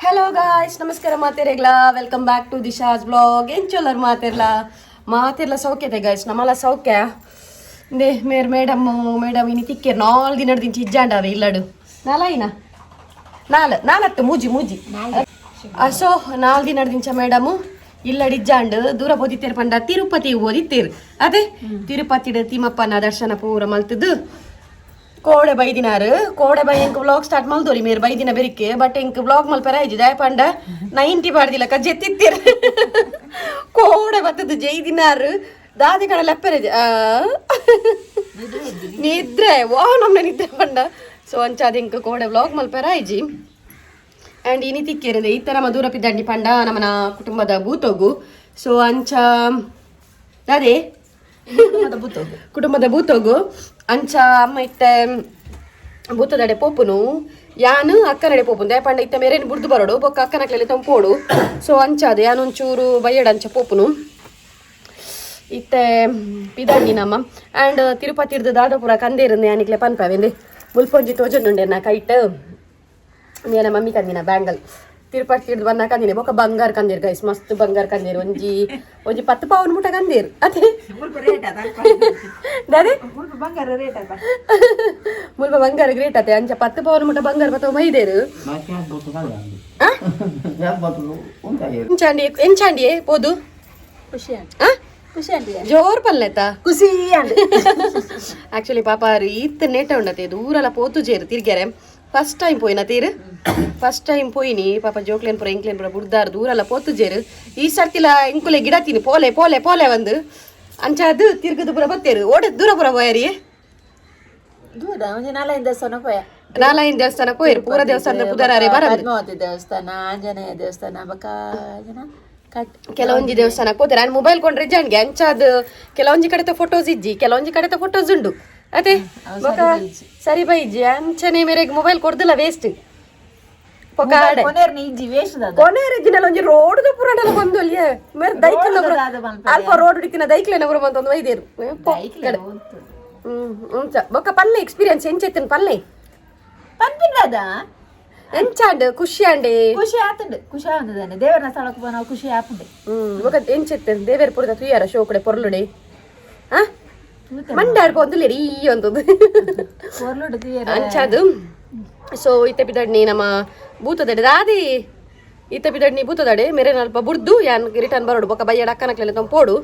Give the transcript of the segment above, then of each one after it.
Hello guys, ನಮಸ್ಕಾರ ಮಾತೆರೆಗ್ಲಾ. Welcome back to Disha's vlog. ಎಂಚೊಲ್ಲರ್ ಮಾತೆರ್ಲಾ? ಮಾತೆರ್ಲ ಸೌಖ್ಯತೆ ಗಾಯ್ಸ್, ನಮ್ಮಲ ಸೌಖ್ಯ. ದೇ ಮೇರ್ ಮೇಡಮ್ ಮೇಡಮ್ ಇನಿ ತಿಕ್ಕೇರ್. 4 ದಿನದ ದಿಂಚಿ ಇಜ್ಜಾಂಡಾವೆ ಇಲ್ಲಡು. ನಾಲಾಯಿನ ನಾಲ್ ನಾಲತ್ತು ಮೂಜಿ ಮೂಜಿ. ಸೊ 4 ದಿನದ ದಿಂಚ ಮೇಡಮು ಇಲ್ಲಡ್ ಇಜ್ಜಾಂಡ್. ದೂರ ಪೋದಿತ್ತೇರು ಪಂಡ ತಿರುಪತಿ ಓದಿತ್ತೇರು. ಅದೇ ತಿರುಪತಿಡ್ ತಿಮ್ಮಪ್ಪನ ದರ್ಶನ ಪೂರ ಮಲ್ತದು ಕೋಡೆ ಬೈದಿನಾರು. ಕೋಡೆ ಬೈ ಎಂಕ್ ವ್ಲಾಗ್ ಸ್ಟಾರ್ಟ್ ಮಲ್ದೋರಿ ಮೇರ್ ಬೈದಿನ ಬೆರಿಕೆ. ಬಟ್ ಎಂಕ್ ವ್ಲಾಗ್ ಮಲ್ಪೆರ ಆಯ್ಜಿ. ದಾಯ ಪಂಡ ನೈಂಟಿ ಪಾಡ್ದಿಲ್ಲ ಕಜ್ಜೆತ್ತಿತ್ತೀರ್. ಕೋಡೆ ಬತ್ತದು ಜೈದಿನಾರು. ದಾದಿ ಕಡೆ ಲೆಪ್ಪರೆ ನಿದ್ರೆ ವಾ ನಮ್ನೆ ನಿದ್ರೆ ಪಂಡ. ಸೊ ಅಂಚಾದ ಎಂಕ್ ಕೋಡೆ ವ್ಲಾಗ್ ಮಲ್ಪೆರ ಆಯ್ಜಿ. ಆ್ಯಂಡ್ ಇನಿ ತಿಕ್ಕಿರದೆ ಈ ತರ ಮಧುರ ಪಿದಂಡಿ ಪಂಡ ನಮ್ಮನ ಕುಟುಂಬದ ಭೂತೋಗು. ಸೊ ಅಂಚ ಅದೇ ಕುಟುಂಬದ ಭೂತೋಗು. ಅಂಚ ಅಮ್ಮ ಇತ್ತೆ ಭೂತದಡೆ ಪೋಪುನು. ಯಾನು ಅಕ್ಕನಡೆ ಪೋಪುನು. ದಾಯ ಪಂಡ ಇತ್ತೆ ಮೇರೇನು ಬುಡ್ದು ಬರೋಡು, ಬೊಕ್ಕ ಅಕ್ಕನಕ್ಲೆಲ್ಲ ತಂಪೋಡು. ಸೊ ಅಂಚ ಅದು ಯಾನು ಒಂಚೂರು ಬಯ್ಯಡ ಅಂಚ ಪೋಪುನು. ಇತ್ತೆ ಪಿದಂಡಿ ನಮ್ಮ. ಆ್ಯಂಡ್ ತಿರುಪತಿ ದಾದಪುರ ಕಂದೇರುಂದೆ ಯಾನಿಕ್ಲೆ ಪನ್ಪವೆಂದೆ. ಮುಲ್ಪೊಂಜಿ ತೋಜೊಂದುಂಡೆ ನಾ ಕೈಟ್. ನೇನ ಮಮ್ಮಿ ಕಂದಿನ ಬ್ಯಾಂಗಲ್ ತಿರುಪತಿ ಹಿಡ್ದು ಬಂದ ಕಂದಿನಿ. ಬೊಕ್ಕ ಬಂಗಾರ ಕಂದೇರು ಗೈಸ್, ಮಸ್ತ್ ಬಂಗಾರ ಕಂದೇರು. ಒಂಜಿ ಒಂಜಿ 10 ಪವನ್ ಮುಟ ಕಂದೇರು. ಅದೇ ದಾದೆ ಮುಲ್ಪ ಬಂಗಾರ ಗ್ರೇಟ್ ಅತೆ. ಅಂಚ 10 ಪವನ್ ಮುಟ ಬಂಗಾರ ಬತ್ತವ ಮೈದೇರು. ಎಂಚಾಂಡಿ ಎಂಚಾಂಡಿಯೇ ಪೋದು? ಖುಷಿ. ಆ? ಖುಷಿ ಆಂಟಿ. ಜೋರ್ ಪಲ್ಲೆತ. ಖುಷಿ ಅಂಡ್. ಆಕ್ಚುಲಿ ಪಾಪ ಈತ್ ನೇಟ ಉಂಡತೆ. ದೂರಲ ಪೋತು ಜೇರು ತಿರ್ಗ್ಯಾರೆ. ಫಸ್ಟ್ ಟೈಮ್ ಪೋಯಿನ ತೀರು, ಫಸ್ಟ್ ಟೈಮ್ ಪೋಯಿನಿ. ಪಾಪ ಜೋಕ್ಲೇನ್ ಪುರ ಎಂಕ್ಲೇನ್ ಪುರ ಬುಡ್ದಾರ್. ದೂರಲ್ಲ ಪೋತು ಜೇರು. ಈ ಸರ್ತಿಲ ಎಂಕುಲೆ ಗಿಡ ತಿನಿ ಪೋಲೆ ಪೋಲೆ ಪೋಲೆ ಒಂದು ಅಂಚಾದು ತಿರ್ಗದು ಪುರ ಬತ್ತೇರು. ಓಡೆ ದೂರ ಪುರ ಪೋಯರಿ? ದೂರ ಒಂಜಿ ನಾಲೈದು ದೇವಸ್ಥಾನ ಪೋಯ. ನಾಲೈನ್ ದೇವಸ್ಥಾನ ಪೋಯರು. ಪೂರ ದೇವಸ್ಥಾನದ ಪುದರಾರೆ ಬರ. ಪದ್ಮಾವತಿ ದೇವಸ್ಥಾನ, ಆಂಜನೇಯ ದೇವಸ್ಥಾನ, ಬೊಕ್ಕ ಜನ ಕಟ್. ಕೆಲವೊಂಜಿ ದೇವಸ್ಥಾನಕ್ಕೆ ಹೋತಾರೆ. ನಾನು ಮೊಬೈಲ್ ಕೊಂಡ್ರೆ ಜಾಣ್ಗೆ. ಅಂಚಾದ ಕೆಲವೊಂಜಿ ಕಡೆತ ಫೋಟೋಸ್ ಇಜ್ಜಿ, ಕೆಲವೊಂಜಿ ಕಡೆತ ಫೋಟೋಸ್ ಉಂಡು. ಅದೇ ಬೊಕ ಸರಿ ಬೈಜಿ. ಅಂಚನೆ ಮೇರೆಗೆ ಮೊಬೈಲ್ ಕೊಡ್ದಿಲ್ಲ, ವೇಸ್ಟ್. ಕೊನೆರ್ನ ಇಜ್ಜಿ, ವೇಸ್ಟ್ ದಾದ. ಕೊನೆಯ ದಿನ ಒಂಜಿ ರೋಡ್ ಪುರಾಣಲ ಬಂದು ಅಲ್ಲಿಯೇ ಮೇರೆ ದೈಕ್ಲ. ದಾದ ಮಲ್ಪರೆ. ಅಲ್ಪ ರೋಡ್ ಹಿಡಿತಿನ ದೈಕ್ಲೆನ ಪುರ ಬಂತು ವೈದ್ಯರು. ಅಂಚ ಬೊಕ್ಕ ಪಲ್ಲೆ ಎಕ್ಸ್ಪೀರಿಯನ್ಸ್ ಎಂಚೆತ್ತಿನ ಪಲ್ಲೆ? ಪನ್ಪಿಲ್ಲದ. ಎಂಚಾಂಡ್? ಖುಷಿ ಆಂಡೆ? ಖುಷಿ ಆತುಂಡು, ಖುಷಿ ಆತುಂಡು. ದೇವರನ ಸ್ಥಳಕ್ಕೆ ಪೋನ ಖುಷಿ ಆಪುಂಡು. ಬೊಕ್ಕ ಎಂಚೆತ್ತಿನ ದೇವೇರ್ ಪುರದ ತುಯ್ಯಾರ ಶೋ ಕಡೆ ಪೊರ್ಲುಡೆ. ಆ ಮಂಡಾರ್ ಪೊಂದುಲೇರಿ ಈ ಒಂದು. ಪೊರ್ಲುಡು ತುಯ್ಯರ. ಅಂಚಾದು ಸೊ ಇತ್ತೆ ಪಿದಡ್ನಿ ನಮ್ಮ ಭೂತದಡೆ. ದಾದಿ ಇತ್ತೆ ಪಿದಡ್ನಿ ಭೂತದಡೆ. ಮೇರೆ ಅಲ್ಪ ಬುಡ್ದು ಯಾನ್ ರಿಟರ್ನ್ ಬರೋಡು. ಬೊಕ್ಕ ಬಯ್ಯಡ ಅಕ್ಕನಕ್ಲೆಲ್ಲ ತಂಪೋಡು.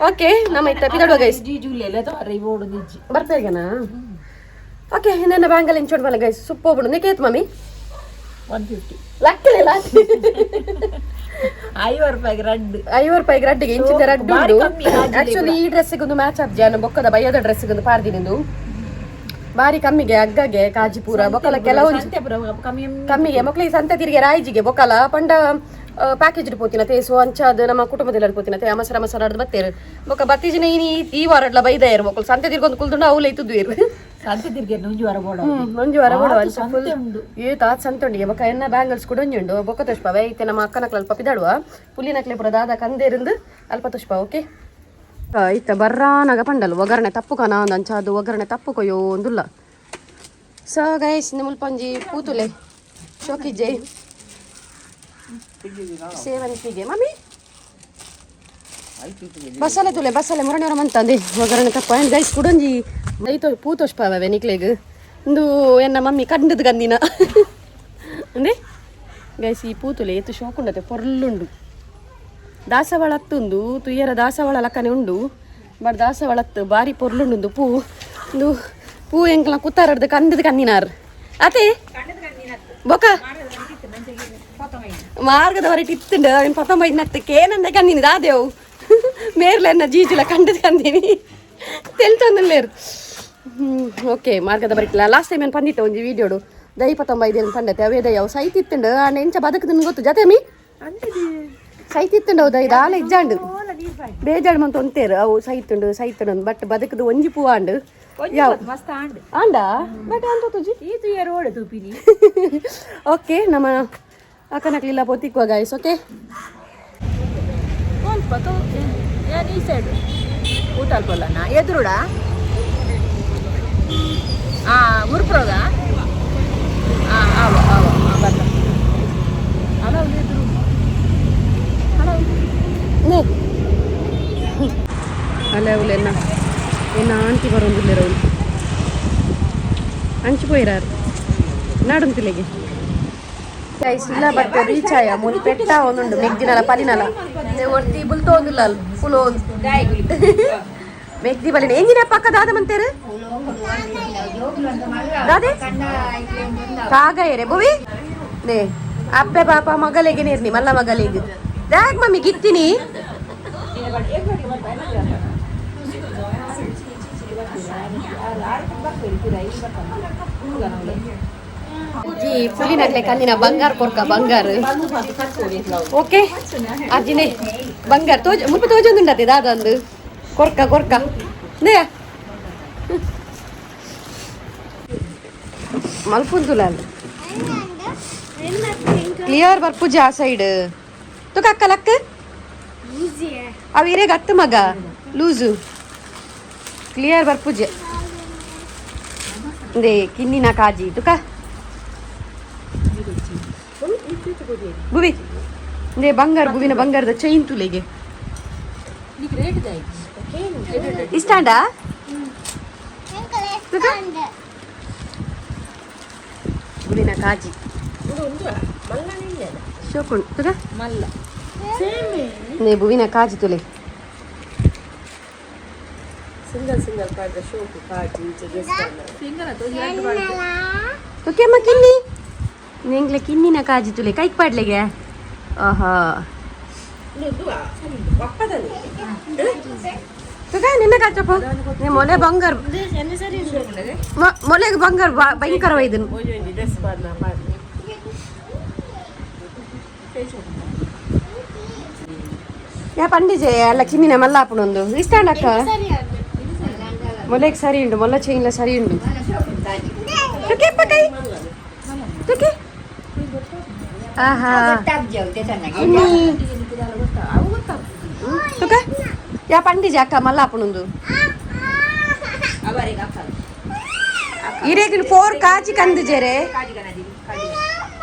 ಓಕೆ, ನಮ್ಮ ಇತ್ತ ಪಿದಡುವ ಗೈಸ್. ಜೀಜುಲೆಲ್ಲ ತೋರೆ ಓಡು ನಿಜ್ಜಿ. ಬರ್ತಾಗನಾ? ಓಕೆ, ನನ್ನ ಬ್ಯಾಂಗಲ್ ಇಂಚೋಡ್ ಮಲ್ಲ ಗೈಸ್. ಸುಪ್ಪೋಬಿಡು ನಿಕೇತ್ ಮಮ್ಮಿ. 150. ಲಕ್ಕಲಿಲ್ಲ. 50 ರೂಪಾಯಿಗೆ ರಡ್ಡು. 50 ರೂಪಾಯಿಗೆ ರಡ್ಡಿಗೆ ಇಂಚಿಂದ ರಡ್ಡು. ಬಾರಿ ಕಮ್ಮಿ ರಾಜ್ಯದಲ್ಲಿ. ಆಕ್ಚುಲಿ ಈ ಡ್ರೆಸ್ಸಿಗೆ ಒಂದು ಮ್ಯಾಚ್ ಆಪ್ ಜಾನು ಬೊಕ್ಕದ ಬಯ್ಯದ ಡ್ರೆಸ್ಸಿಗೆ ಒಂದು ಪಾರ್ದಿನಿಂದು. ಬಾರಿ ಕಮ್ಮಿಗೆ ಅಗ್ಗಗೆ ಕಾಜಿಪುರ ಬೊಕ್ಕಲ ಕೆಲವೊಂದು ಸಂತೆ ಪೂರ ಕಮ್ಮಿ. ಕಮ್ಮಿಗೆ ಮಕ್ಳಿಗೆ ಸಂತೆ ತಿರುಗಿ ರಾಯಿಜಿಗೆ. ಬೊಕ್ಕಲ ಪಂಡ ಪ್ಯಾಕೇಜ್ ಪೋತಿನ ತೇಸು. ಅಂಚಾದ ನಮ್ಮ ಕುಟುಂಬದಲ್ಲಿ ಪೋತಿನ ತೇ ಅಮಸರ ಅಮಸರ ಆಡ್ದು ಬತ್ತೇರು. ಬೊಕ್ಕ ಬತ್ತೀಜಿನ ಇನಿ ಈ ವಾರಡ್ಲ ಬೈದಾಯರು. ಮಕ್ಕಳು ಸಂತೆ ತಿರ್ಗೊಂದು ಕುಲ್ದುಂಡು ಅವುಲ ಇತ್ತದ್ದು ಇರು. ಸಂತೆ ತಿರ್ಗಿ ಒಂಜಿ ವಾರ ಬೋಡ. ಒಂಜಿ ವಾರ ಬೋಡ. ಸಂತೆ ಉಂಡು. ಏ ತಾತ್ ಸಂತೆ ಉಂಡಿಗೆ. ಬೊಕ್ಕ ಎನ್ನ ಬ್ಯಾಂಗಲ್ಸ್ ಕೂಡ ಒಂಜಿ ಉಂಡು. ಬೊಕ್ಕ ತುಷ್ಪವೆ ಇತ್ತೆ ನಮ್ಮ ಅಕ್ಕನಕ್ಲ ಅಲ್ಪ ಪಿದಾಡುವ. ಪುಲಿನಕ್ಲೆ ಪುರ ದಾದ ಕಂದೇರಿಂದು ಅಲ್ಪ ತುಷ್ಪ. ಓಕೆ, ಇತ್ತ ಬರ್ರಾನಾಗ ಪಂಡಲ್ ಒಗ್ಗರಣೆ ತಪ್ಪು ಕನ ಅಂದ್. ಅಂಚಾದು ಒಗ್ಗರಣೆ ತಪ್ಪು ಕೊಯ್ಯೋ ಒಂದುಲ್ಲ. ಸೊ ಗೈಸ್, ಮುಲ್ಪಂಜಿ ಪೂತುಲೆ ಶೋಕಿಜೆ ಸೇವಂತಿಗೆ. ಮಮ್ಮಿ ಬಸಲೆ ತುಲೆ ಬಸಲೆ ಮುರಣೆ ಮಂತಂದೆ ಒಗ್ಗರಣೆ ತಪ್ಪು. ಆ್ಯಂಡ್ ಗೈಸ್, ಕುಡೊಂಜಿ ಐತೋ ಪೂ ತೋಷ್ಪಾವೆ ನಿಕ್ಲೆಗ್. ಇಂದು ಎನ್ನ ಮಮ್ಮಿ ಕಂಡದ ಗಂದಿನ ಅಂದೆ. ಗೈಸ್, ಈ ಪೂತುಲೆ ಏತು ಶೋಕುಂಡತೆ, ಪೊರ್ಲುಂಡು. ದಾಸವಾಳ ಅತ್ತುಂದು ತುಯ್ಯರ ದಾಸವಾಳ ಲಕ್ಕನೆ ಉಂಡು. ಬಟ್ ದಾಸವಾಳ ಅತ್ತು, ಬಾರಿ ಪೊರ್ಲುಂಡು ಪೂ. ಇಂದು ಪೂ ಎಂಕ್ಲ ಕುತ್ತಾರಡ್ದು ಕಂದದ ಕಂದಿನಾರ್ ಅತೆ. ಬೊಕ ಮಾರ್ಗದ ಹೊರಟು ಇತ್ತುಂಡು. ಅವನ್ ಪತ್ತೊಂಬೈದು ನತ್ತು ಕೇನಂದೆ ಕಂದಿನಿ ದಾದೇವು ಮೇರ್ಲೆನ್ನ ಜೀಜುಲ ಕಂಡದ ಕಂದಿನಿ ತೆಲ್ತೊಂದುಲ್ಲೇರು. ಓಕೆ, ಮಾರ್ಗದ ಬರಿಕ್ಲ ಲಾಸ್ಟ್ ಟೈಮ್ ಏನು ಪಂದಿತ್ತ ಒಂಜಿ ವೀಡಿಯೋಡು ದೈ 19 ಏನು ಪಂಡತೆ ಅವೇ ದೈ. ಅವು ಸೈತಿತ್ತುಂಡು. ಆಂಡ ಎಂಚ ಬದುಕುದು ಗೊತ್ತು ಜತೆ ಮಿ ಸೈತಿತ್ತುಂಡು. ಅವು ದೈ ದಾಲ ಇಜ್ಜಾಂಡು. ಬೇಜಾಡು ಮಂತ ಒಂತೇರು ಅವು ಸೈತುಂಡು ಸೈತುಂಡು. ಬಟ್ ಬದುಕುದು ಒಂಜಿ ಪೂ ಆಂಡು ಯಾವ ಮಸ್ತ್ ಆಂಡ್. ಆಂಡ ಬಟ್ ಅಂತ ತುಜಿ. ಈ ತುಯ್ಯರ ಓಡೆ ತೂಪಿನಿ. ಓಕೆ, ನಮ್ಮ ಅಕ್ಕನಕ್ಲಿಲ್ಲ ಪೋತಿಕ್ವ ಗಾಯ್ಸ್. ಓಕೆ. ಸ್ವಲ್ಪ ತೋ ಏನ್ ಈ ಸೈಡ್ ಊಟ ಅಲ್ಪಲ್ಲನ ಎದುರುಡ. ಆ ಗುರುಪ್ರೋಗ. ಆ ಆವ ಆವ ಬರ್ಲ. ಅವಳು ಎನ್ನ ಎನ್ನ ಆಂಟಿ ಬರೋಂದಿಲ್ಲೇರ ಅವಳು ಅಂಚು ಪೋಯಿರಾರು ನಾಡಂತಿಲೆಗೆ ಗೈಸ್ ಇಲ್ಲ ಬತ್ತೆ ರೀಚ್ ಆಯ ಮುಲ್ ಪೆಟ್ಟ ಒಂದುಂಡು ಮೆಗ್ದಿನಲ ಪಲಿನಲ ಒರ್ತಿ ಬುಲ್ತೋಂದಿಲ್ಲ ಅಲ್ ಫುಲ್ ಮೆಗ್ದಿ ಬಲಿನ ಎಂಜಿನ ಪಕ್ಕ ದಾದ ಮಂತೇರು ದಾದೆ ಕಾಗ ಏರೆ ಬುವಿ ನೇ ಅಪ್ಪೆ ಪಾಪ ಮಗಲಿಗೆ ನೀರ್ನಿ ಮಲ್ಲ ಮಗಲಿಗೆ ದಾಗ್ ಮಮ್ಮಿ ಗಿತ್ತೀನಿ ಅಜ್ಜಿ ಫುಲಿನಗ್ಲೆ ಕಂದಿನ ಬಂಗಾರ ಕೊರ್ಕ ಬಂಗಾರ. ಓಕೆ ಅಜ್ಜಿನೇ ಬಂಗಾರ ತೋಜ ಮುಲ್ಪ ತೋಜೊಂದುಂಡತೆ ದಾದಂದು ಕೊರ್ಕ ಕೊರ್ಕ ನೇ ಮಲ್ಪುಂತುಲಾಲ್ ಕ್ಲಿಯರ್ ಬರ್ಪುಜಿ ಆ ಸೈಡ್ ತುಕ ಅಕ್ಕ ಲಕ್ಕ ಅವು ಇರೇಗ ಅತ್ತು ಮಗ loose clear ಬರ್ಪುಜಿ they ಕಿನ್ನಿನ Kazhi ತುಕ Bhuvi they ಬಂಗಾರ ಬುವಿನ ಬಂಗಾರದ ಚೈನ್ ತುಲೆಗೆ ಇಷ್ಟಾಂಡ ತುಕ ಬುವಿನ ಕಾಜಿ ಶೋಕುಂಡು ತುಕ ಮಲ್ಲ ನೇ ಬುವಿನ ಕಾಜಿ ತುಲೆ ಸಿಂಗಲ್ ಸಿಂಗಲ್ ಪಾಡ್ದ ಶೋಕು ಕಾಜಿ ಸಿಂಗಲ್ ತುಕೆಮ್ಮ ಕಿನ್ನಿ ನಿಂಗ್ಲೆ ಕಿನ್ನಿನ ಕಾಜಿ ತುಲೆ ಕೈಕ್ ಪಾಡ್ಲೆಗೆ ಆಹಾ ತುಕ ನಿನ್ನ ಕಾಚಪ್ಪ ನೇ ಮೊಲೆ ಬಂಗಾರ ಮೊಲೆಗೆ ಬಂಗಾರ ಭಯಂಕರ ಇದನ್ನು ಒಂಜೊಂಜಿ ಡ್ರೆಸ್ ಪಾಡ್ನ ಪಾಡ್ನ. ಯಾ ಪಂಡಿಜೆ ಅಲ್ಲ ಕಿನ್ನಿನ ಮಲ್ಲಾಪುಣೊಂದು ಇಷ್ಟಾಂಡ ಅಕ್ಕ ಮೊಲೆಗೆ ಸರಿ ಉಂಟು ಮೊಲ್ಲ ಚೈನ್ಲ ಸರಿ ಉಂಟು ತುಕೆಪ್ಪ ಕೈ ತುಕೆ ಆಹಾ ಕಿನ್ನಿ ತುಕ ಯಾ ಪಂಡಿಜೆ ಅಕ್ಕ ಮಲ್ಲಾಪುಣೊಂದು ಇರೇಗಿನ ಫೋರ್ ಕಾಜಿ ಕಂದಿಜೆರೆ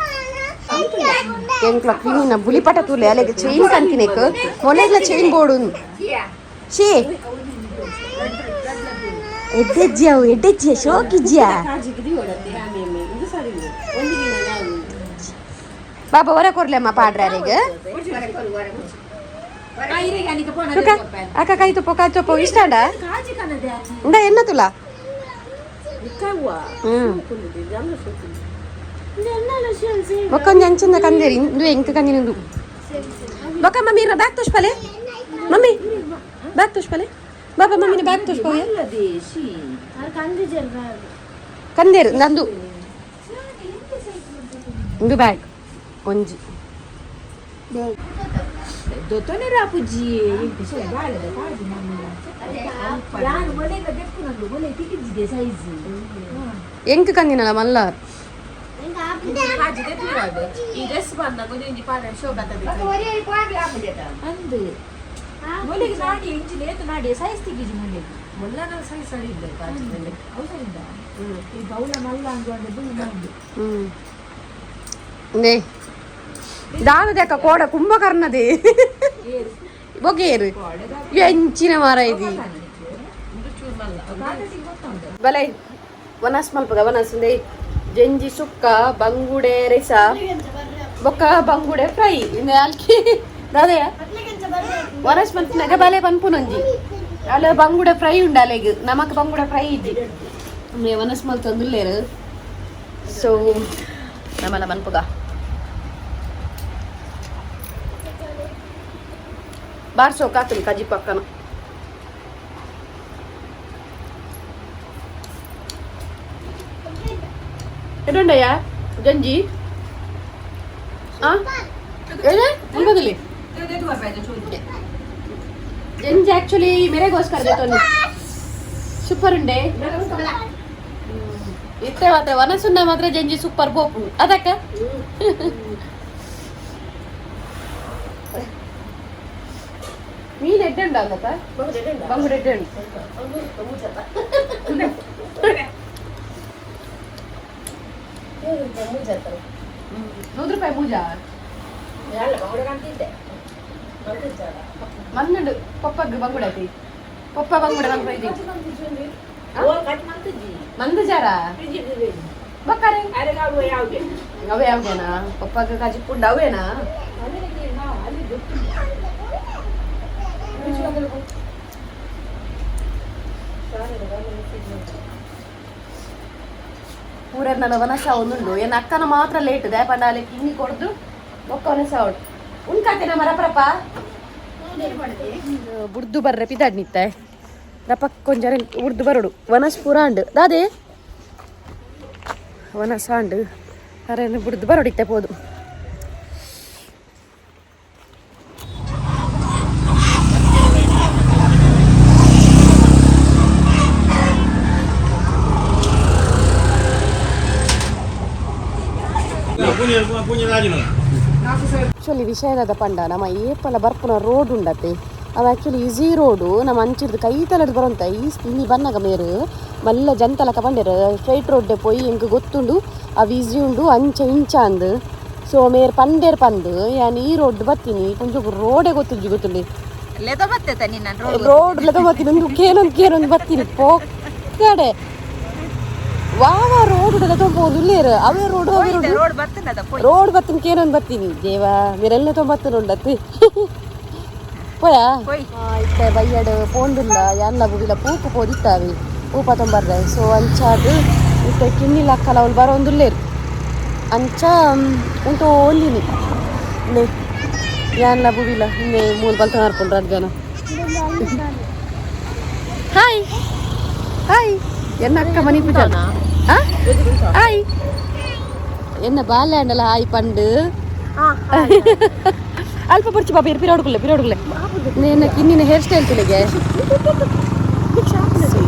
ಎಂಕ್ಲ ಕಿನ್ನಿನ ಬುಲಿಪಟ ತೂಲೆ ಅಲೆಗೆ ಚೈನ್ ಕಂತಿನೆಕ್ ಮೊಲೆಗ್ಲ ಚೈನ್ ಬೋರ್ಡು ಶೇ ಎಡ್ಡೆಜ್ಜಿ ಅವು ಎಡ್ಡೆಜ್ಜಿಯ ಶೋಕಿಜ್ಜಿಯ ಇದು ಸರಿ ಉಂಡು ಒಂದು ದಿನ ಯಾವು ಬಾಬಾ ಹೊರ ಕೊರ್ಲೆಮ್ಮ ಪಾಡ್ರಾರಿಗೆ ತುಕ ಅಕ್ಕ ಕೈ ತುಪ್ಪ ಕಾಯಿ ತುಪ್ಪ ಇಷ್ಟಾಂಡ ಕಾಜಿ ಕನದೆ ಉಂಡ ಎನ್ನ ತುಲ ಇಕ್ಕವ್ವ ಹ್ಮ್ ಶೋಕುಂಡು ಜನ ಶೋಕುಂಡು ಬೊಕ್ಕೊಂಜಿ ಅಂಚಿಂದ ಕಂದೇರಿ ಇಂದು ಎಂಕ್ ಕಂದಿನಿಂದು ಬೊಕ್ಕ ಮಮ್ಮಿ ಇರ ಬ್ಯಾಗ್ ತೋಷ್ಪಲೆ ಮಮ್ಮಿ ಬ್ಯಾಗ್ ತೋಷ್ಪಲೆ ಬಾಬಾ ಮಮ್ಮಿನ ಬ್ಯಾಗ್ ತೋಷ್ಪವೆ ಕಂದೇರು ನಂದು ಇಂದು ಬ್ಯಾಗ್ ಒಂಜಿ ದೊತ್ತನೆ ರಾಪುಜಿ ಬಾಳೆದ ಕಾಜಿ ಮಮ್ಮಿ ಯಾರು ಮೊಲೆಗ ದೆಪ್ಪುನಂದು ಮೊಲೆ ತಿಕ್ಕಿದ್ದೆ ಸೈಜ್ ಎಂಕ್ ಕಂದಿನಲ್ಲ ಮಲ್ಲಾರ್ ಕಾಜಿ ದೆಪ್ಪಿರಾಡು ಈ ಡ್ರೆಸ್ ಪಾಡ್ನ ಒಂಜೊಂಜಿ ಪಾಡ್ನ ಶೋಕ್ ಆತದೆ. ಅಂದು ಮೊಲೆಗೆ ನಾಡಿ ಇಂಚು ಲೇತು ನಾಡಿ ಸೈಜ್ ತಿಕ್ಕಿಜಿ ಮೊಲೆಗೆ ಮೊಲ್ಲನ ಸರಿ ಸರಿ ಇಲ್ಲ ಕಾಜಿ ಮೇಲೆ. ಅವಸರಿಂದ ಈ ಬೌಲ ಮಲ್ಲ ಅಂದು ಅಂದ್ರೆ ಬುಲ್ ಮಂದು ಹ್ಮ್ ನೇ ದಾನದಕ್ಕ ಕೋಡ ಕುಂಭಕರ್ಣದೆ ಬೊಗೇರು ಎಂಚಿನ ಮಾರ ಇದು ಬಲೆ ವನಸ್ ಮಲ್ಪಗ ವನಸ್ ಇಂದೆ ಜಂಜಿ ಸುಕ್ಕ ಬಂಗುಡೆ ರೈಸ ಬೊಕ್ಕ ಬಂಗುಡೆ ಫ್ರೈ ಇಂದೆ ಅಲ್ಕಿ ದಾದಯ ವನಸ್ ಮಲ್ಪನಾಗ ಬಲೆ ಪನ್ಪುನೊಂಜಿ ಅಲ್ಲ ಬಂಗುಡೆ ಫ್ರೈ ಉಂಡು ಅಲೆಗ್ ನಮಕ್ ಬಂಗುಡೆ ಫ್ರೈ ಇಜ್ಜಿ ಮೇ ವನಸ್ ಮಲ್ತೊಂದುಲ್ಲೇರು ಸೊ ನಮಲ ಮನ್ಪುಗ ಬಾರ್ಸೋ ಕಾತುನ್ ಕಜಿ ಪಕ್ಕನ ಎಡುಂಡಯ್ಯ ಜಂಜಿ ಆ ಏನೇ ಮುಲ್ಬದಲ್ಲಿ ಜಂಜಿ ಆಕ್ಚುಲಿ ಮೇರೆಗೋಸ್ಕರ ದೇತೊಂದು ಸೂಪರ್ ಉಂಡೆ ಇತ್ತೆ ಮಾತ್ರ ವನಸುನ್ನ ಮಾತ್ರ ಜಂಜಿ ಸೂಪರ್ ಬೋಪು ಅದಕ್ಕ ಮೀನ್ ಎಡ್ಡೆ ಉಂಡು ಅಲ್ಲಪ್ಪ ಬಂಗುಡೆ ಎಡ್ಡೆ ಉಂಡು 100 ರೂಪಾಯಿ ಪೂಜಾ ಮಣ್ಣು ಪಪ್ಪಗ್ ಬಂಗುಡೆ ಐತಿ. ಪಪ್ಪ ಬಂಗುಡೆ ಮಲ್ಪೈದಿ ಮಂದು ಜಾರ ಬಕ್ಕಾರೆ ಅವೇ ಯಾವ್ದೇನಾ ಪಪ್ಪಾಗ ಕಾಜಿ ಪುಂಡ ಅವೇನಾ ಪೂರ ವನಸ ಒಂದುಂಡು ಏನ್ ಅಕ್ಕನ ಮಾತ್ರ ಲೇಟ್ ದಾಯಪಂಡ ಅಲ್ಲಿ ಕಿನ್ನಿ ಕೊಡ್ದು ಬೊಕ್ಕ ವನಸ ಉಂಟು ಉಂಕಾತೇನ ಮರಪ್ರಪ್ಪ ಬುಡ್ದು ಬರ್ರೆ ಪಿದಾಡ್ ನಿತ್ತೆ ರಪಕ್ ಕೊಂಜರ ಉರ್ದು ಬರೋಡು ವನಸ್ ಪೂರ ಅಂಡು ದಾದೆ ವನಸ ಅಂಡು ಅರೆ ಬುಡ್ದು ಬರೋಡಿತ್ತೆ ಪೋದು. ಆ್ಯಕ್ಚುಲಿ ವಿಷಯದ ಪಂಡ ನಮ್ಮ ಏಪಲ ಬರ್ಪುನ ರೋಡ್ ಉಂಡತೆ ಅವು ಆ್ಯಕ್ಚುಲಿ ಈಸಿ ರೋಡು ನಮ್ಮ ಅಂಚಿರ್ದು ಕೈ ತಲಡ್ ಬರೋಂತ ಈ ಇಲ್ಲಿ ಬನ್ನಗ ಮೇರು ಮಲ್ಲ ಜಂತಲಕ ಬಂಡೇರು ಸ್ಟ್ರೈಟ್ ರೋಡ್ ಪೋಯಿ ಎಂಕ್ ಗೊತ್ತುಂಡು ಅವು ಈಸಿ ಉಂಡು ಅಂಚ ಇಂಚ ಅಂದು. ಸೊ ಮೇರ್ ಪಂಡೇರ್ ಪಂದು ಯಾನ್ ಈ ರೋಡ್ ಬತ್ತೀನಿ ಕೊಂಚ ರೋಡೇ ಗೊತ್ತುಂಜಿ ಗೊತ್ತುಂಡು ರೋಡ್ ಲೆತ ಬತ್ತೀನಿ ಒಂದು ಕೇನೊಂದು ಕೇನೊಂದು ಬತ್ತೀನಿ ಪೋಕ್ಕಡೆ ವಾ ವಾ ರೋಡ್ ಲೆತ ಪೋದು ಅವೇ ರೋಡ್ ಅವೇ ರೋಡ್ ರೋಡ್ ಬತ್ತೀನಿ ಕೇನೊಂದು ಬತ್ತೀನಿ ದೇವಾ ಮೇರೆಲ್ಲ ತೊಂಬತ್ತನ ಉಂಡತ್ತಿ ಪೋಯಾ ಇತ್ತೆ ಬಯ್ಯಡ್ ಪೋಂಡುಲ್ಲ ಯಾನ್ಲ ಬುಗಿಲ ಪೂಕು ಪೋದಿತ್ತಾವಿ ಪೂಪ ತೊಂಬರ್ರೆ. ಸೊ ಅಂಚಾದ್ ಇತ್ತೆ ಕಿನ್ನಿಲ ಅಕ್ಕಲ ಅವ್ಲು ಬರೋಂದುಲ್ಲೇರು ಅಂಚ ಉಂಟು ಒಂದಿನಿ ನೆ ಯಾನ್ಲ ಬುಗಿಲ ಇನ್ನೆ ಮೂಲು ಬಲ್ತ ನರ್ಪುಂಡು ರಡ್ಡ್ ಜನ. ಹಾಯ್ ಹಾಯ್ ಎನ್ನ ಅಕ್ಕ ಮನಿ ಪೂಜಾನ ಹಾಯ್ ಎನ್ನ ಬಾಲ್ಯಾಂಡಲ ಹಾಯ್ ಪಂಡು ಅಲ್ಪ ಪುರ್ಚಿ ಬಾಬಾ ಇರು ಪಿರೋಡುಗುಲ್ಲೆ ಪಿರೋಡುಗುಲ್ಲೆ ನೇನ ಕಿನ್ನಿನ ಹೇರ್ ಸ್ಟೈಲ್ ತುಲಿಗೆ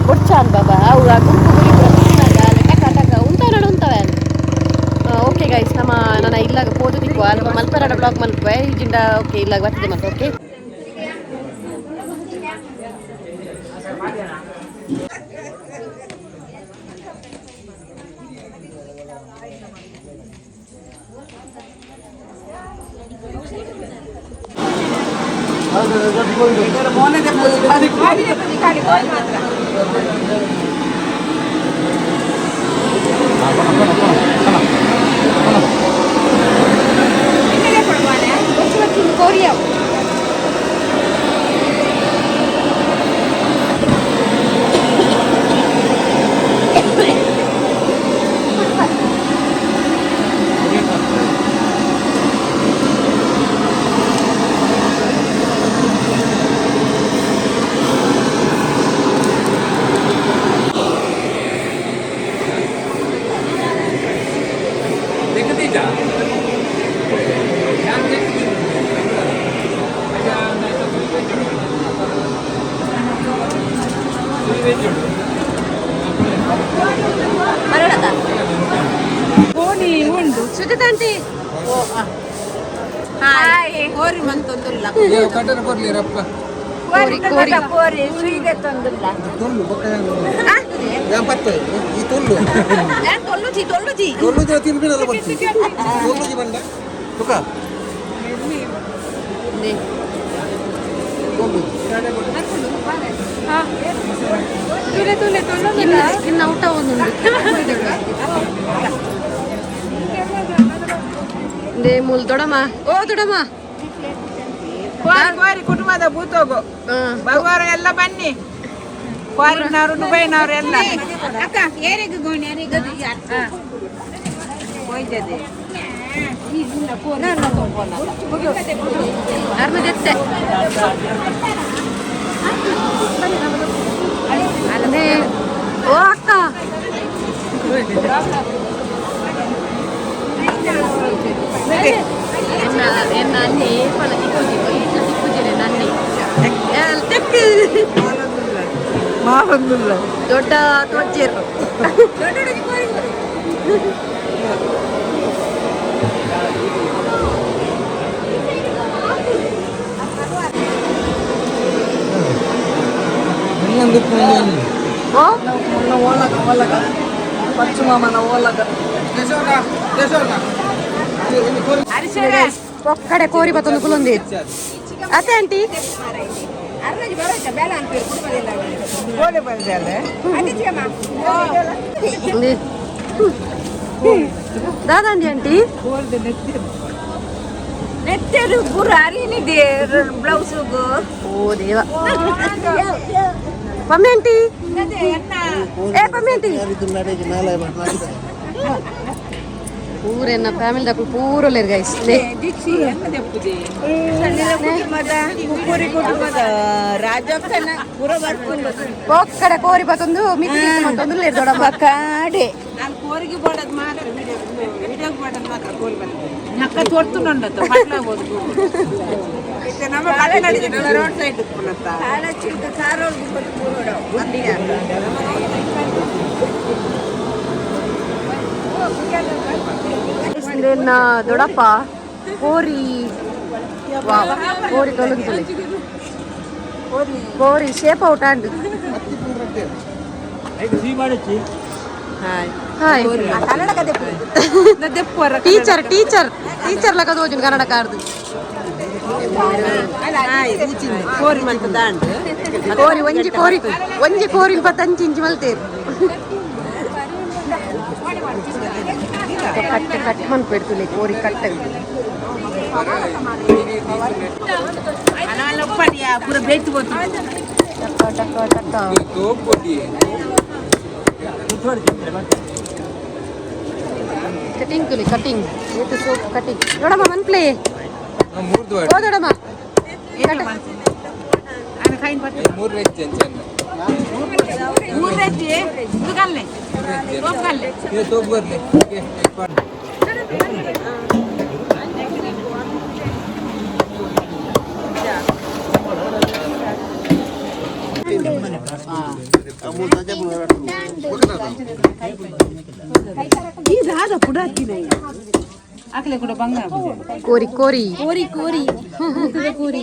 ಬೊಡ್ಚಾನ್ ಬಾಬಾ ಅವು ಆ ಗುಂಪು ಟಕ ಟಕ ಉಂತಾವ ನೋಡು ಉಂತಾವೆ. ಓಕೆ ಗೈಸ್ ನಮ್ಮ ನನ್ನ ಇಲ್ಲಾಗ ಪೋದು ದಿಕ್ಕು ಅಲ್ಪ ಮಲ್ಪರಾಡ ಬ್ಲಾಗ್ ಮಲ್ಪೆ ಇಜಿಂಡ ಓಕೆ ಇಲ್ಲಾಗ ಬರ್ತದೆ ಮತ್ತೆ ಓಕೆ. ಕೊರಿಯಾ ಸುಜಾತ ಆಂಟಿ ಇನ್ನು ಊಟ ಒಂದುಂಡು ಮೂಲ್ ದೊಡಮ್ಮ ಓ ದೊಡಮ್ಮ ಕೋರಿ ಕುಟುಂಬದ ಭೂತೋಗು ಬರುವವರು ಎಲ್ಲ ಬನ್ನಿ, ಫಾರಿನ್ನವರು ದುಬೈನವರು ಎಲ್ಲ. ಅರ್ಮದೆತ್ತೆ ಓ ಅಕ್ಕ ನನ್ನಿ ಪಲ ತಿಕ್ಕುಜಿ ತಿಕ್ಕುಜಿರೆ ನನ್ನಿ ತೆಕ್ಕು ದೊಡ್ಡ ತೋಜೇರು. ಓ ಒಕ್ಕಡೆ ಕೋರಿ ಬತ್ತೊಂದು ಕುಲೊಂದಿ ಅತ್ತೆ ಆಂಟಿ. ದಾದಾಂಡಿ ಆಂಟಿ ನೆತ್ತೆರು ಪೂರ ಅರಿನಿದೆ ಬ್ಲೌಸುಗು. ಓ ದೇವ, ಪಮ್ಮಿ ಆಂಟಿ, ಏ ಪಮ್ಮಿ ಆಂಟಿ, ಪೂರ ಫ್ಯಾಮಿಲಿ ದಕ್ಕಲು ಪೂರ ಉಲ್ಲೆರ್ ಗೈಸ್. ರಾಜಕ್ಕನ ಪೂರ ಬರ್ಕೊಂಡು ಪೊಕ್ಕಡ ಕೋರಿ ಬತ್ತೊಂದು ಮಿತ್ತಿ ಮತ್ತೊಂದು ಉಲ್ಲೆರ್ ದೊಡಮ್ಮ. ಕಾಡೆ ನಾನು ಕೋರಿಗೆ ಬೋಡದ್ ಮಾತ್ರ, ವಿಡಿಯೋ ವಿಡಿಯೋ ಬೋಡದ್ ಮಾತ್ರ. ಕೋರಿ ಬಂದ ನಕ್ಕ ತೋರ್ತುಂಡತ್ತ ನಮ್ಮ ರೋಡ್ ಸೈಡ್. ಇಂದೆನ್ನ ದೊಡಪ್ಪ ಕೋರಿ, ವಾವ್, ಕೋರಿ ತೊಲುಂತಲೆ, ಕೋರಿ shape out and hi. Teacher teacher teacher ಲಕ ತೋಜುಂಡು ಕನ್ನಡ ಕಾರ್ದು. ಕೋರಿ ಮಂತ ದಾಂಡ್. ಕೋರಿ ಒಂಜಿ ಕೋರಿ, ಒಂಜಿ ಕೋರಿನ್ ಪತ್ತಂಚಿ ಇಂಚಿ ಮಲ್ತೇರು. ಕಟ್ ಕಟ್ ಮನ್ಪೆಡ್ತುಲೆ ಕೋರಿ ಕಟ್ಟ. ಪೂರ ಬೇಯ್ತು ಬೋತು. ಟಕ್ಕ ಟಕ್ಕ ಟಕ್ಕ. ಕಟಿಂಗ್ ತುಲಿ, ಕಟಿಂಗ್ ಏತು ಸೋಪ್ ಕಟಿಂಗ್ ದೊಡಮ್ಮ ಮನ್ಪ್ಲೆ. ಓ ದೊಡಮ್ಮ. ಕೋರಿ ಕೋರಿ. ಕೋರಿ ಕೋರಿ ಕೋರಿ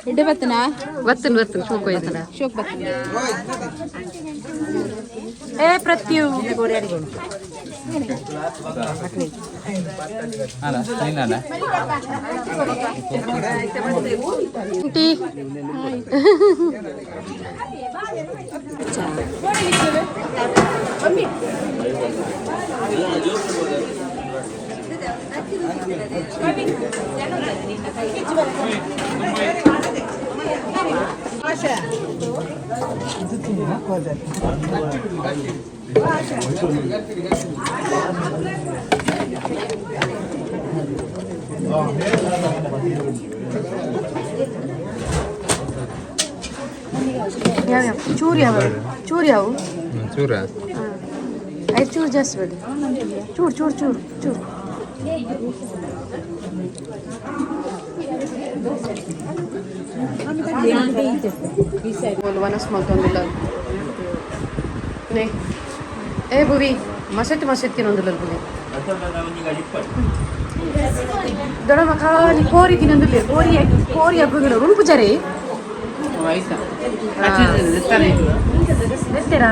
ಎಡ್ಡೆ ಬತ್ತನಾ? ಬತ್ತನ್ ಬತ್ತನ್, ಶೋಕ್ ಹೋಯ್ತನ. ಶೋಕ್ ಬತ್ತನ. ಏ ಪ್ರತ್ಯು. ಟೀ. ಯಾವ ಚೂರು, ಯಾವ ಚೂರು, ಯಾವ? ಚೂರ. ಐದು ಚೂರು ಜಾಸ್ತಿ ಬೇಡ, ಚೂರು ಚೂರು ಚೂರು ಚೂರು. ವನಸ್ ಮಲ್ತೊಂದುಲ್ಲ ನೇ. ಏ ಭುವಿ, ಮಸೆಟ್ ಮಸೆಟ್ ತಿನ್ನೊಂದುಲ್ಲ ಭುವಿ. ದೊಡಮ್ಮ ಖಾಲಿ ಕೋರಿ ತಿನ್ನೊಂದುಲ್ಲ, ಕೋರಿ ಕೋರಿ ಹಬ್ಬಗಿಲ್ಲ ಉಂಪುಜಾರಿ ಎತ್ತೆರಾ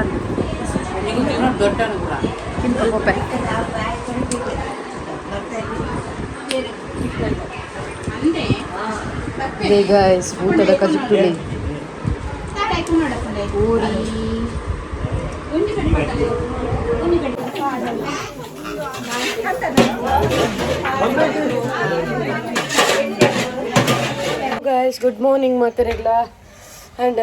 ತಿನ್ಕ ಪೋಪೆ. Hey guys, ಭೂತದ ಕಜುಟ್ಟುಲಿ ಪೂರಿ. ಗೈಸ್, ಗುಡ್ ಮಾರ್ನಿಂಗ್ ಮಾತೆರೆಗ್ಲ. ಆ್ಯಂಡ್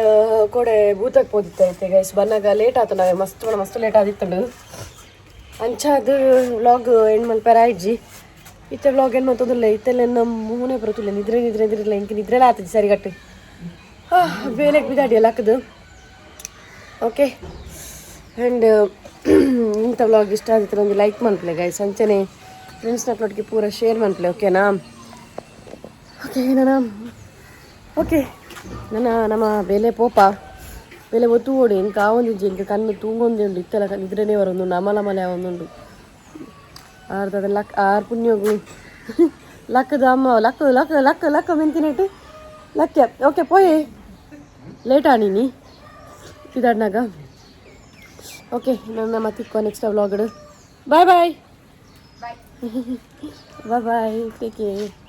ಕೋಡೆ ಭೂತಕ್ಕೆ ಪೋದಿತ್ತೈತೆ ಗೈಸ್. ಬನ್ನಾಗ ಲೇಟ್ ಆಯ್ತು, ನಾವೇ ಮಸ್ತ್ ಮಸ್ತ್ ಲೇಟ್ ಆದಿತ್ತಂಡು. ಅಂಚಾದ ವ್ಲಾಗ್ ಎಂಡ್ ಮಲ್ಪೆರ ಆಯ್ಜಿ. ಇತ್ತೆ ವ್ಲಾಗ್ ಏನು ಮತ್ತೊಂದಿಲ್ಲ. ಇತ್ತೆಲ್ಲ ನಮ್ಮ ಮೂನೆ ಬರುತ್ತಿಲ್ಲ, ನಿದ್ರೆ ನಿದ್ರೆ ನಿದ್ರೆ ಇಂಕ ನಿದ್ರೆಲ್ಲ ಆತದೆ ಸರಿಗಟ್ಟು. ಬೇಲೆಗೆ ಬಿದಾಡಿ ಎಲ್ಲ ಹಾಕದು. ಓಕೆ, ಆ್ಯಂಡ್ ಇಂಥ ವ್ಲಾಗ್ ಇಷ್ಟ ಆಗಿತ್ತು ಒಂದು ಲೈಕ್ ಮನ್ಪ್ಲೆ ಗೈಸ್. ಅಂಚನೆ ಫ್ರೆಂಡ್ಸ್ನ ಒಟ್ಟಿಗೆ ಪೂರ ಶೇರ್ ಮನ್ಪ್ಲೆ, ಓಕೆನಾ? ಓಕೆ, ನನ್ನ ಓಕೆ, ನನ್ನ ನಮ್ಮ ಬೆಲೆ ಪೋಪ ಬೆಲೆ ಒತ್ತು ಓಡಿ. ಇಂಕ ಆವೊಂದಿಜ್ಜಿ, ಇಂಕ ಕಣ್ಣು ತೂಂಗೊಂದೇ ಉಂಡು. ಇತ್ತೆಲ್ಲ ನಿದ್ರೆನೇ ಬರೊಂದುಂಡು, ಅಮಲ ಮಲೆ ಆವೊಂದುಂಡು. ಆರ್ದದ ಲಕ್ ಆರ್ ಪುಣ್ಯೋಗು ಲಕ್ಕದ ಅಮ್ಮ ಲಕ್ ಲಕ್ ಲಕ್ ಲಕ್ ಮೆಂತಿನೆಟ್ ಲಕ್ಕೆ. ಓಕೆ, ಪೋಯೆ, ಲೇಟ್ ಆನೀನಿ ಪಿದಾಡ್ನಾಗ. ಓಕೆ, ನನ್ನ ಮತ್ತಿಕ್ಕೋ next vlog. Bye bye bye bye, take care.